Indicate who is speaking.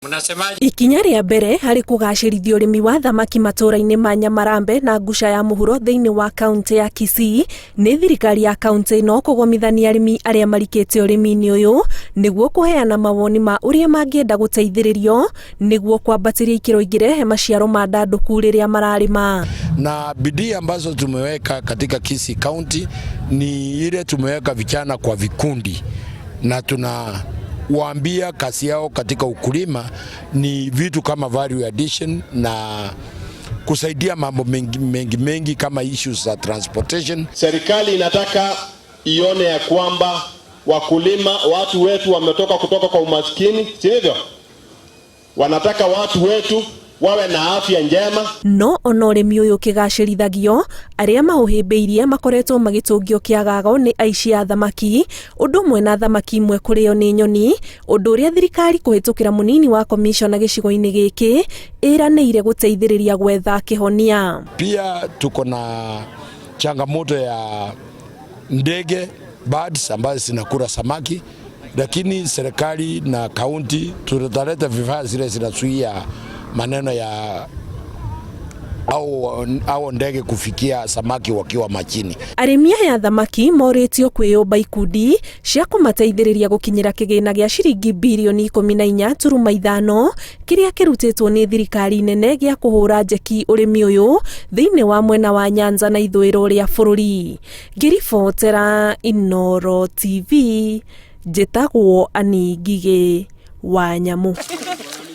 Speaker 1: Mnasemaje?
Speaker 2: Ikinya rĩa mbere harĩ kũgacĩrithia ũrĩmi wa thamaki matũũra-inĩ ma Nyamarambe na Nguca ya Mũhuro thĩinĩ wa kaunti ya Kisii nĩ thirikari ya kaunti ĩno kũgomithania arĩmi arĩa marikĩte ũrĩmi-inĩ ũyũ nĩguo kũheana mawoni ma ũrĩa mangĩenda gũteithĩrĩrio nĩguo kwambatĩria ikĩro ingĩrehe maciaro ma ndandũku rĩrĩa mararĩma.
Speaker 3: Na bidii ambazo tumeweka katika Kisii County ni ile tumeweka vijana kwa vikundi na tunawaambia kazi yao katika ukulima ni vitu kama value addition na kusaidia mambo mengi mengi, mengi kama issues za transportation.
Speaker 4: Serikali inataka ione ya kwamba wakulima, watu wetu wametoka kutoka kwa umaskini, si ndivyo? Wanataka watu wetu wawe na afya njema.
Speaker 2: No ona ũrĩmi ũyũ ũkĩgacĩrithagio, arĩa maũhĩmbĩirie makoretwo magĩtũngio kĩagago nĩ aici a thamaki, ũndũ ũmwe na thamaki imwe kũrĩo nĩ nyoni, ũndũ ũrĩa thirikari kũhĩtũkĩra mũnini wa komishona gĩcigo-inĩ gĩkĩ ĩranĩire gũteithĩrĩria gwetha kĩhonia.
Speaker 3: Pia tuko na changamoto ya ndege birds ambazo zinakula samaki, lakini serikali na kaunti tutaleta vifaa zile zinazuia maneno ya au ndege kufikia samaki wakiwa majini.
Speaker 2: Arĩmi aya thamaki morĩtio kwĩyũmba ikundi cia kũmateithĩrĩria gũkinyĩra kĩgĩna gĩa ciringi birioni 14.5 kĩrĩa kĩrutĩtwo nĩ thirikari nene gĩa kũhũra njeki ũrĩmi ũyũ thĩinĩ wa mwena wa Nyanza na ithũĩro rĩa bũrũri. Ngĩribotera Inooro TV, njĩtagwo Annie Ngigĩ wa Nyamũ.